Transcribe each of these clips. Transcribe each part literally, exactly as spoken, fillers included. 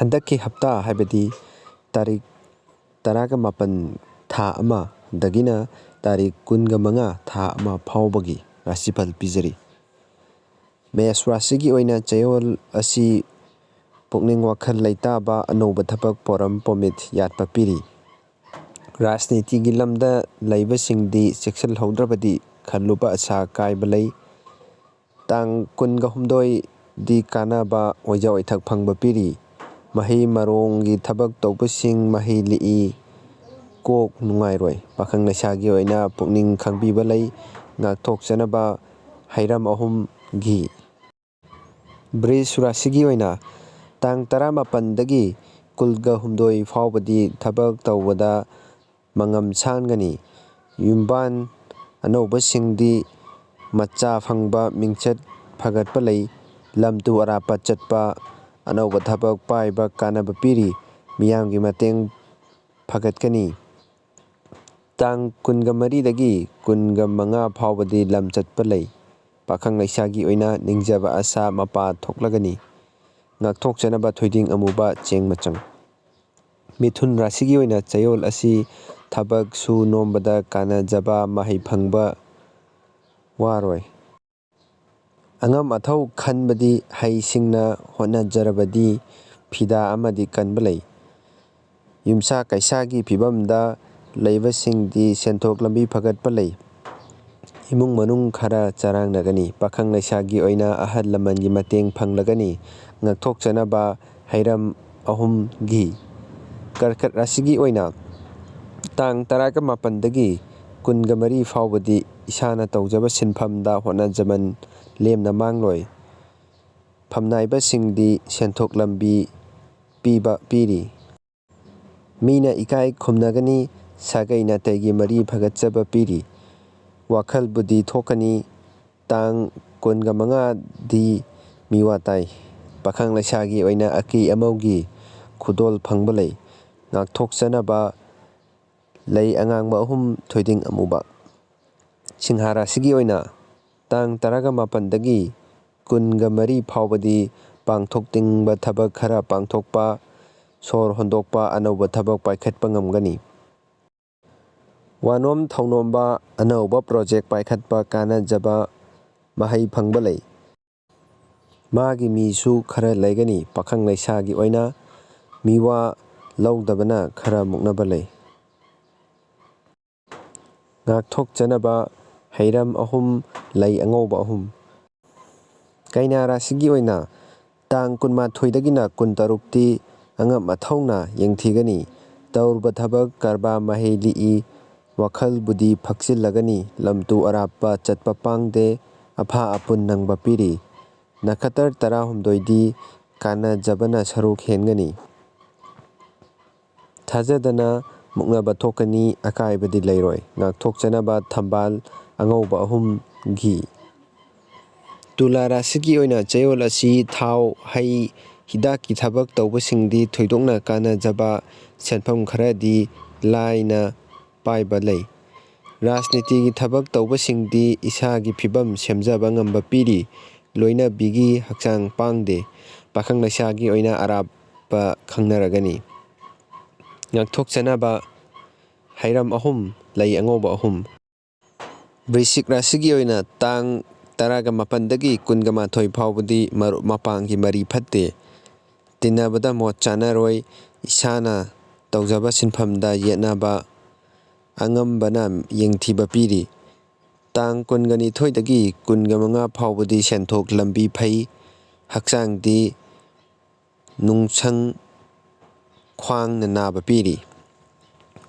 ꯍꯟꯗꯛꯀꯤ ꯍꯞꯇꯥ, ꯍꯥꯏꯕꯗꯤ ꯇꯥꯔꯤꯛ ꯇꯔꯥꯒ ꯃꯥꯄꯟ ꯊꯥ ꯑꯃꯗꯒꯤꯅ ꯇꯥꯔꯤꯛ ꯀꯨꯟꯒ ꯃꯉꯥ ꯊꯥ ꯑꯃ ꯐꯥꯎꯕꯒꯤ ꯔꯥꯁꯤꯐꯜ ꯄꯤꯖꯔꯤ꯫ ꯃꯦꯁ ꯔꯥꯁꯤꯒꯤ ꯑꯣꯏꯅ ꯆꯌꯣꯜ ꯑꯁꯤ ꯄꯨꯛꯅꯤꯡ ꯋꯥꯈꯜ ꯂꯩꯇꯥꯕ, ꯑꯅꯧꯕ ꯊꯕꯛ ꯄꯣꯔꯝ ꯄꯣꯃꯤꯠ ꯌꯥꯠꯄ ꯄꯤꯔꯤ꯫ ꯔꯥꯖꯅꯤꯇꯤꯒꯤ ꯂꯝꯗ ꯂꯩꯕꯁꯤꯡꯗꯤ ꯆꯦꯛꯁꯤꯜꯍꯧꯗ꯭ꯔꯕꯗꯤ ꯈꯜꯂꯨꯕ ꯑꯁꯥ ꯀꯥꯏꯕ ꯂꯩ꯫ ꯇꯥꯡ ꯀꯨꯟꯒ ꯍꯨꯝꯗꯣꯏꯗꯤ ꯀꯥꯟꯅꯕ ꯑꯣꯏꯖ ꯑꯣꯏꯊꯛ ꯐꯪꯕ ꯄꯤꯔꯤ꯫ ꯃꯍꯩ ꯃꯔꯣꯡꯒꯤ ꯊꯕꯛ ꯇꯧꯕꯁꯤꯡ ꯃꯍꯩ ꯂꯤꯛꯏ꯫ ꯀꯣꯛ ꯅꯨꯡꯉꯥꯏꯔꯣꯏ꯫ ꯄꯥꯈꯪ ꯂꯩꯁꯥꯒꯤ ꯑꯣꯏꯅ ꯄꯨꯛꯅꯤꯡ ꯈꯪꯕꯤꯕ ꯂꯩ꯫ ꯉꯥꯛꯊꯣꯛꯆꯅꯕ ꯍꯩꯔꯝ ꯑꯍꯨꯝ ꯘꯤ꯫ ꯕ꯭ꯔꯤꯖ ꯔꯥꯁꯤꯒꯤ ꯑꯣꯏꯅ ꯇꯥꯡ ꯇꯔꯥꯃꯥꯄꯟꯗꯒꯤ ꯀꯨꯟꯒ ꯍꯨꯝꯗꯣꯏ ꯐꯥꯎꯕꯗꯤ ꯊꯕꯛ ꯇꯧꯕꯗ ꯃꯉꯝ ꯁꯥꯟꯒꯅꯤ꯫ ꯌꯨꯝꯕꯥꯟ ꯑꯅꯧꯕꯁꯤꯡꯗꯤ ꯃꯆꯥ ꯐꯪꯕ, ꯃꯤꯡꯆꯠ ꯐꯒꯠꯄ ꯂꯩ꯫ ꯂꯝ ꯇꯨ ꯑꯔꯥꯞꯄ ꯆꯠꯄ, ꯑꯅꯧꯕ ꯊꯕꯛ ꯄꯥꯏꯕ ꯀꯥꯟꯅꯕ ꯄꯤꯔꯤ꯫ ꯃꯤꯌꯥꯝꯒꯤ ꯃꯇꯦꯡ ꯐꯒꯠꯀꯅꯤ꯫ ꯇꯥꯡ ꯀꯨꯟꯒ ꯃꯔꯤꯗꯒꯤ ꯀꯨꯟꯒ ꯃꯉꯥ ꯐꯥꯎꯕꯗꯤ ꯂꯝ ꯆꯠꯄ ꯂꯩ꯫ ꯄꯥꯈꯪ ꯂꯩꯁꯥꯒꯤ ꯑꯣꯏꯅ ꯅꯤꯡꯖꯕ ꯑꯁꯥ ꯃꯄꯥ ꯊꯣꯛꯂꯒꯅꯤ꯫ ꯉꯥꯛꯊꯣꯛꯆꯅꯕ ꯊꯣꯏꯗꯤꯡ ꯑꯃꯨꯕ ꯆꯦꯡ ꯃꯆꯪ꯫ ꯃꯤꯊꯨꯟ ꯔꯥꯁꯤꯒꯤ ꯑꯣꯏꯅ ꯆꯌꯣꯜ ꯑꯁꯤ ꯊꯕꯛ ꯁꯨ ꯅꯣꯝꯕꯗ ꯀꯥꯟꯅꯖꯕ, ꯃꯍꯩ ꯐꯪꯕ ꯋꯥꯔꯣꯏ꯫ ꯑꯉꯝ ꯑꯊꯧ ꯈꯟꯕꯗꯤ ꯍꯩꯁꯤꯡꯅ ꯍꯣꯠꯅꯖꯔꯕꯗꯤ ꯐꯤꯗꯥ ꯑꯃꯗꯤ ꯀꯟꯕ ꯂꯩ꯫ ꯌꯨꯝꯁꯥ ꯀꯩꯁꯥꯒꯤ ꯐꯤꯕꯝꯗ ꯂꯩꯕꯁꯤꯡꯗꯤ ꯁꯦꯟꯊꯣꯛ ꯂꯝꯕꯤ ꯐꯒꯠꯄ ꯂꯩ꯫ ꯏꯃꯨꯡ ꯃꯅꯨꯡ ꯈꯔ ꯆꯔꯥꯡꯅꯒꯅꯤ꯫ ꯄꯥꯈꯪ ꯂꯩꯁꯥꯒꯤ ꯑꯣꯏꯅ ꯑꯍꯜ ꯂꯃꯟꯒꯤ ꯃꯇꯦꯡ ꯐꯪꯂꯒꯅꯤ꯫ ꯉꯥꯛꯊꯣꯛꯆꯅꯕ ꯍꯩꯔꯝ ꯑꯍꯨꯝ ꯘꯤ꯫ ꯀꯔꯀꯠ ꯔꯥꯁꯤꯒꯤ ꯑꯣꯏꯅ ꯇꯥꯡ ꯇꯔꯥꯒ ꯃꯥꯄꯟꯗꯒꯤ ꯀꯨꯟꯒ ꯃꯔꯤ ꯐꯥꯎꯕꯗꯤ ꯏꯁꯥꯅ ꯇꯧꯖꯕ ꯁꯤꯟꯐꯝꯗ ꯍꯣꯠꯅꯖꯃꯟ ꯂꯦꯝꯅ ꯃꯥꯡꯂꯣꯏ꯫ ꯐꯝꯅꯥꯏꯕꯁꯤꯡꯗꯤ ꯁꯦꯟꯊꯣꯛ ꯂꯝꯕꯤ ꯄꯤꯕ ꯄꯤꯔꯤ꯫ ꯃꯤꯅ ꯏꯀꯥꯏ ꯈꯨꯝꯅꯒꯅꯤ꯫ ꯁꯥꯒꯩ ꯅꯥꯇꯩꯒꯤ ꯃꯔꯤ ꯐꯒꯠꯆꯕ ꯄꯤꯔꯤ꯫ ꯋꯥꯈꯜꯕꯨꯗꯤ ꯊꯣꯛꯀꯅꯤ꯫ ꯇꯥꯡ ꯀꯨꯟꯒ ꯃꯉꯥꯗꯤ ꯃꯤꯋꯥ ꯇꯥꯏ꯫ ꯄꯥꯈꯪ ꯂꯩꯁꯥꯒꯤ ꯑꯣꯏꯅ ꯑꯀꯤ ꯑꯃꯧꯒꯤ ꯈꯨꯗꯣꯜ ꯐꯪꯕ ꯂꯩ꯫ ꯉꯥꯛꯊꯣꯛꯆꯅꯕ ꯂꯩ ꯑꯉꯥꯡꯕ ꯑꯍꯨꯝ, ꯊꯣꯏꯗꯤꯡ ꯑꯃꯨꯕ꯫ ꯁꯤꯡꯍꯥ ꯔꯥꯁꯤꯒꯤ ꯑꯣꯏꯅ ꯇꯥꯡ ꯇꯔꯥꯒ ꯃꯥꯄꯟꯗꯒꯤ ꯀꯨꯟꯒ ꯃꯔꯤ ꯐꯥꯎꯕꯗꯤ ꯄꯥꯡꯊꯣꯛꯅꯤꯡꯕ ꯊꯕꯛ ꯈꯔ ꯄꯥꯡꯊꯣꯛꯄ, ꯁꯣꯔ ꯍꯣꯟꯗꯣꯛꯄ, ꯑꯅꯧꯕ ꯊꯕꯛ ꯄꯥꯏꯈꯠꯄ ꯉꯝꯒꯅꯤ꯫ ꯋꯥꯅꯣꯝ ꯊꯧꯅꯣꯝꯕ, ꯑꯅꯧꯕ ꯄ꯭ꯔꯣꯖꯦꯛ ꯄꯥꯏꯈꯠꯄ, ꯀꯥꯟꯅꯖꯕ ꯃꯍꯩ ꯐꯪꯕ ꯂꯩ꯫ ꯃꯥꯒꯤ ꯃꯤꯁꯨ ꯈꯔ ꯂꯩꯒꯅꯤ꯫ ꯄꯥꯈꯪ ꯂꯩꯁꯥꯒꯤ ꯑꯣꯏꯅ ꯃꯤꯋꯥ ꯂꯧꯗꯕꯅ ꯈꯔ ꯃꯨꯛꯅꯕ ꯂꯩ꯫ ꯉꯥꯛꯊꯣꯛꯆꯅꯕ ꯍꯩꯔꯝ ꯑꯍꯨꯝ, ꯂꯩ ꯑꯉꯧꯕ ꯑꯍꯨꯝ꯫ ꯀꯩꯅꯥ ꯔꯥꯁꯤꯒꯤ ꯑꯣꯏꯅ ꯇꯥꯡ ꯀꯨꯟꯃꯥꯊꯣꯏꯗꯒꯤꯅ ꯀꯨꯟꯇꯔꯨꯛꯇꯤ ꯑꯉꯝ ꯑꯊꯧꯅ ꯌꯦꯡꯊꯤꯒꯅꯤ꯫ ꯇꯧꯔꯨꯕ ꯊꯕꯛ ꯀꯔꯕꯥꯔ ꯃꯍꯩ ꯂꯤꯛꯏ, ꯋꯥꯈꯜꯕꯨꯗꯤ ꯐꯛꯆꯤꯜꯂꯒꯅꯤ꯫ ꯂꯝꯇꯨ ꯑꯔꯥꯞꯄ ꯆꯠꯄ ꯄꯥꯡꯗꯦ, ꯑꯐꯥ ꯑꯄꯨꯟ ꯅꯪꯕ ꯄꯤꯔꯤ꯫ ꯅꯈꯇꯔ ꯇꯔꯥꯍꯨꯝꯗꯣꯏꯗꯤ ꯀꯥꯟꯅꯖꯕꯅ ꯁꯔꯨꯛ ꯍꯦꯟꯒꯅꯤ꯫ ꯊꯥꯖꯗꯅ ꯃꯨꯛꯅꯕ ꯊꯣꯛꯀꯅꯤ, ꯑꯀꯥꯏꯕꯗꯤ ꯂꯩꯔꯣꯏ꯫ ꯉꯥꯛꯊꯣꯛꯆꯅꯕ ꯊꯝꯕꯥꯜ ꯑꯉꯧꯕ ꯑꯍꯨꯝꯒꯤ꯫ ꯇꯨꯂꯥ ꯔꯥꯁꯤꯒꯤ ꯑꯣꯏꯅ ꯆꯌꯣꯜ ꯑꯁꯤ ꯊꯥꯎ, ꯍꯩ, ꯍꯤꯗꯥꯛꯀꯤ ꯊꯕꯛ ꯇꯧꯕꯁꯤꯡꯗꯤ ꯊꯣꯏꯗꯣꯛꯅ ꯀꯥꯟꯅꯖꯕ, ꯁꯦꯟꯐꯝ ꯈꯔꯗꯤ ꯂꯥꯏꯅ ꯄꯥꯏꯕ ꯂꯩ꯫ ꯔꯥꯖꯅꯤꯇꯤꯒꯤ ꯊꯕꯛ ꯇꯧꯕꯁꯤꯡꯗꯤ ꯏꯁꯥꯒꯤ ꯐꯤꯕꯝ ꯁꯦꯝꯖꯕ ꯉꯝꯕ ꯄꯤꯔꯤ꯫ ꯂꯣꯏꯅꯕꯤꯒꯤ ꯍꯛꯆꯥꯡ ꯄꯥꯡꯗꯦ꯫ ꯄꯥꯈꯪ ꯂꯩꯁꯥꯒꯤ ꯑꯣꯏꯅ ꯑꯔꯥꯞꯄ ꯈꯪꯅꯔꯒꯅꯤ꯫ ꯉꯥꯛꯊꯣꯛꯆꯅꯕ ꯍꯩꯔꯝ ꯑꯍꯨꯝ, ꯂꯩ ꯑꯉꯧꯕ ꯑꯍꯨꯝ꯫ ꯕ꯭ꯔꯤꯁꯤꯛ ꯔꯥꯁꯤꯒꯤ ꯑꯣꯏꯅ ꯇꯥꯡ ꯇꯔꯥꯒ ꯃꯥꯄꯟꯗꯒꯤ ꯀꯨꯟꯒ ꯃꯥꯊꯣꯏ ꯐꯥꯎꯕꯗꯤ ꯃꯔꯨꯞ ꯃꯄꯥꯡꯒꯤ ꯃꯔꯤ ꯐꯠꯇꯦ꯫ ꯇꯤꯟꯅꯕꯗ ꯃꯣꯠ ꯆꯥꯅꯔꯣꯏ꯫ ꯏꯁꯥꯅ ꯇꯧꯖꯕ ꯁꯤꯟꯐꯝꯗ ꯌꯦꯠꯅꯕ ꯑꯉꯝꯕꯅ ꯌꯦꯡꯊꯤꯕ ꯄꯤꯔꯤ꯫ ꯇꯥꯡ ꯀꯨꯟꯒ ꯅꯤꯊꯣꯏꯗꯒꯤ ꯀꯨꯟꯒ ꯃꯉꯥ ꯐꯥꯎꯕꯗꯤ ꯁꯦꯟꯊꯣꯛ ꯂꯝꯕꯤ ꯐꯩ꯫ ꯍꯛꯆꯥꯡꯗꯤ ꯅꯨꯡꯁꯪ, ꯈ꯭ꯋꯥꯡꯅ ꯅꯥꯕ ꯄꯤꯔꯤ꯫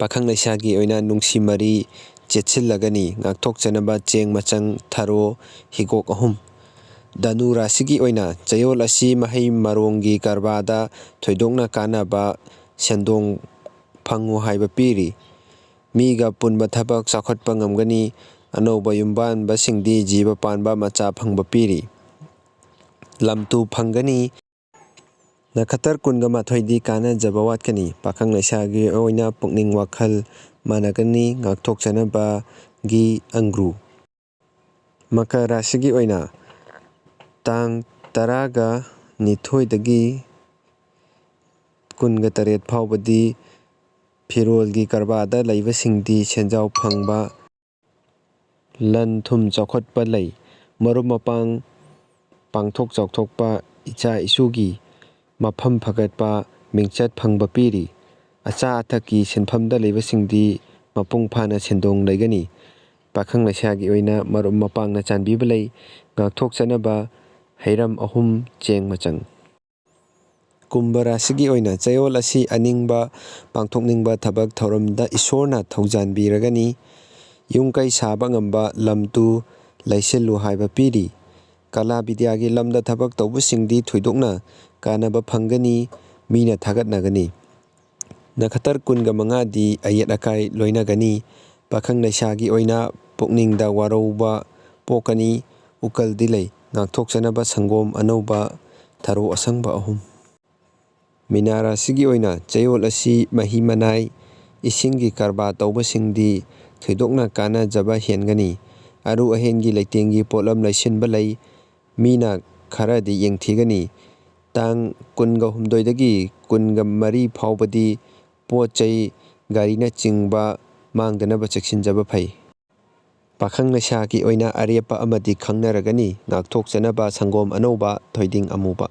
ꯄꯥꯈꯪ ꯂꯩꯁꯥꯒꯤ ꯑꯣꯏꯅ ꯅꯨꯡꯁꯤ ꯃꯔꯤ ꯆꯦꯠꯁꯤꯜꯂꯒꯅꯤ꯫ ꯉꯥꯛꯊꯣꯛꯆꯅꯕ ꯆꯦꯡ ꯃꯆꯪ, ꯊꯔꯣ, ꯍꯤꯒꯣꯛ ꯑꯍꯨꯝ꯫ ꯙꯅꯨ ꯔꯥꯁꯤꯒꯤ ꯑꯣꯏꯅ ꯆꯌꯣꯜ ꯑꯁꯤ ꯃꯍꯩ ꯃꯔꯣꯡꯒꯤ ꯀꯔꯕꯥꯔꯗ ꯊꯣꯏꯗꯣꯛꯅ ꯀꯥꯟꯅꯕ, ꯁꯦꯟꯗꯣꯡ ꯐꯪꯉꯨ ꯍꯥꯏꯕ ꯄꯤꯔꯤ꯫ ꯃꯤꯒ ꯄꯨꯟꯕ ꯊꯕꯛ ꯆꯥꯎꯈꯠꯄ ꯉꯝꯒꯅꯤ꯫ ꯑꯅꯧꯕ ꯌꯨꯝꯕꯥꯟꯕꯁꯤꯡꯗꯤ ꯖꯤꯕ ꯄꯥꯟꯕ ꯃꯆꯥ ꯐꯪꯕ ꯄꯤꯔꯤ꯫ ꯂꯝ ꯇꯨ ꯐꯪꯒꯅꯤ꯫ ꯅꯈꯇꯔ ꯀꯨꯟꯒ ꯃꯥꯊꯣꯏꯗꯤ ꯀꯥꯟꯅꯖꯕ ꯋꯥꯠꯀꯅꯤ꯫ ꯄꯥꯈꯪ ꯂꯩꯁꯥꯒꯤ ꯑꯣꯏꯅ ꯄꯨꯛꯅꯤꯡ ꯋꯥꯈꯜ ꯃꯥꯟꯅꯒꯅꯤ꯫ ꯉꯥꯛꯊꯣꯛꯆꯅꯕꯒꯤ ꯑꯪꯒ꯭ꯔꯨ꯫ ꯃꯀꯔ ꯔꯥꯁꯤꯒꯤ ꯑꯣꯏꯅ ꯇꯥꯡ ꯇꯔꯥꯒ ꯅꯤꯊꯣꯏꯗꯒꯤ ꯀꯨꯟꯒ ꯇꯔꯦꯠ ꯐꯥꯎꯕꯗꯤ ꯐꯤꯔꯣꯜꯒꯤ ꯀꯔꯕꯥꯔꯗ ꯂꯩꯕꯁꯤꯡꯗꯤ ꯁꯦꯟꯖꯥꯎ ꯐꯪꯕ, ꯂꯟ ꯊꯨꯝ ꯆꯥꯎꯈꯠꯄ ꯂꯩ꯫ ꯃꯔꯨꯞ ꯃꯄꯥꯡ ꯄꯥꯡꯊꯣꯛ ꯆꯥꯎꯊꯣꯛꯄ, ꯏꯆꯥ ꯏꯁꯨꯒꯤ ꯃꯐꯝ ꯐꯒꯠꯄ, ꯃꯤꯡꯆꯠ ꯐꯪꯕ ꯄꯤꯔꯤ꯫ ꯑꯆꯥ ꯑꯊꯛꯀꯤ ꯁꯤꯟꯐꯝꯗ ꯂꯩꯕꯁꯤꯡꯗꯤ ꯃꯄꯨꯡ ꯐꯥꯅ ꯁꯦꯟꯗꯣꯡ ꯂꯩꯒꯅꯤ꯫ ꯄꯥꯈꯪ ꯂꯩꯁꯥꯒꯤ ꯑꯣꯏꯅ ꯃꯔꯨꯞ ꯃꯄꯥꯡꯅ ꯆꯥꯟꯕꯤꯕ ꯂꯩ꯫ ꯉꯥꯛꯊꯣꯛꯆꯅꯕ ꯍꯩꯔꯝ ꯑꯍꯨꯝ ꯆꯦꯡ ꯃꯆꯪ꯫ ꯀꯨꯝꯚ ꯔꯥꯁꯤꯒꯤ ꯑꯣꯏꯅ ꯆꯌꯣꯜ ꯑꯁꯤ ꯑꯅꯤꯡꯕ, ꯄꯥꯡꯊꯣꯛꯅꯤꯡꯕ ꯊꯕꯛ ꯊꯧꯔꯝꯗ ꯏꯁꯣꯔꯅ ꯊꯧꯖꯥꯟꯕꯤꯔꯒꯅꯤ꯫ ꯌꯨꯝ ꯀꯩ ꯁꯥꯕ ꯉꯝꯕ, ꯂꯝ ꯇꯨ ꯂꯩꯁꯤꯜꯂꯨ ꯍꯥꯏꯕ ꯄꯤꯔꯤ꯫ ꯀꯂꯥ ꯕꯤꯗ꯭ꯌꯥꯒꯤ ꯂꯝꯗ ꯊꯕꯛ ꯇꯧꯕꯁꯤꯡꯗꯤ ꯊꯣꯏꯗꯣꯛꯅ ꯀꯥꯟꯅꯕ ꯐꯪꯒꯅꯤ, ꯃꯤꯅ ꯊꯥꯒꯠꯅꯒꯅꯤ꯫ ꯅꯈꯇꯔ ꯀꯨꯟꯒ ꯃꯉꯥꯗꯤ ꯑꯌꯦꯠ ꯑꯀꯥꯏ ꯂꯣꯏꯅꯒꯅꯤ꯫ ꯄꯥꯈꯪ ꯂꯩꯁꯥꯒꯤ ꯑꯣꯏꯅ ꯄꯨꯛꯅꯤꯡꯗ ꯋꯥꯔꯧꯕ ꯄꯣꯛꯀꯅꯤ꯫ ꯎꯀꯜꯗꯤ ꯂꯩ꯫ ꯉꯥꯛꯊꯣꯛꯆꯅꯕ ꯁꯪꯒꯣꯝ ꯑꯅꯧꯕ, ꯊꯔꯣ ꯑꯁꯪꯕ ꯑꯍꯨꯝ꯫ ꯃꯤꯅꯥ ꯔꯥꯁꯤꯒꯤ ꯑꯣꯏꯅ ꯆꯌꯣꯜ ꯑꯁꯤ ꯃꯍꯤ ꯃꯅꯥꯏ, ꯏꯁꯤꯡꯒꯤ ꯀꯔꯕꯥꯔ ꯇꯧꯕꯁꯤꯡꯗꯤ ꯊꯣꯏꯗꯣꯛꯅ ꯀꯥꯟꯅꯖꯕ ꯍꯦꯟꯒꯅꯤ꯫ ꯑꯔꯨ ꯑꯍꯦꯟꯒꯤ ꯂꯩꯇꯦꯡꯒꯤ ꯄꯣꯠꯂꯝ ꯂꯩꯁꯤꯟꯕ ꯂꯩ꯫ ꯃꯤꯅ ꯈꯔꯗꯤ ꯌꯦꯡꯊꯤꯒꯅꯤ꯫ ꯇꯥꯡ ꯀꯨꯟꯒ ꯍꯨꯝꯗꯣꯏꯗꯒꯤ ꯀꯨꯟꯒ ꯃꯔꯤ ꯐꯥꯎꯕꯗꯤ ꯄꯣꯠ ꯆꯩ, ꯒꯥꯔꯤꯅꯆꯤꯡꯕ ꯃꯥꯡꯗꯅꯕ ꯆꯦꯛꯁꯤꯟꯖꯕ ꯐꯩ꯫ ꯄꯥꯈꯪ ꯂꯩꯁꯥꯒꯤ ꯑꯣꯏꯅ ꯑꯔꯦꯞꯄ ꯑꯃꯗꯤ ꯈꯪꯅꯔꯒꯅꯤ꯫ ꯉꯥꯛꯊꯣꯛꯆꯅꯕ ꯁꯪꯒꯣꯝ ꯑꯅꯧꯕ, ꯊꯣꯏꯗꯤꯡ ꯑꯃꯨꯕ꯫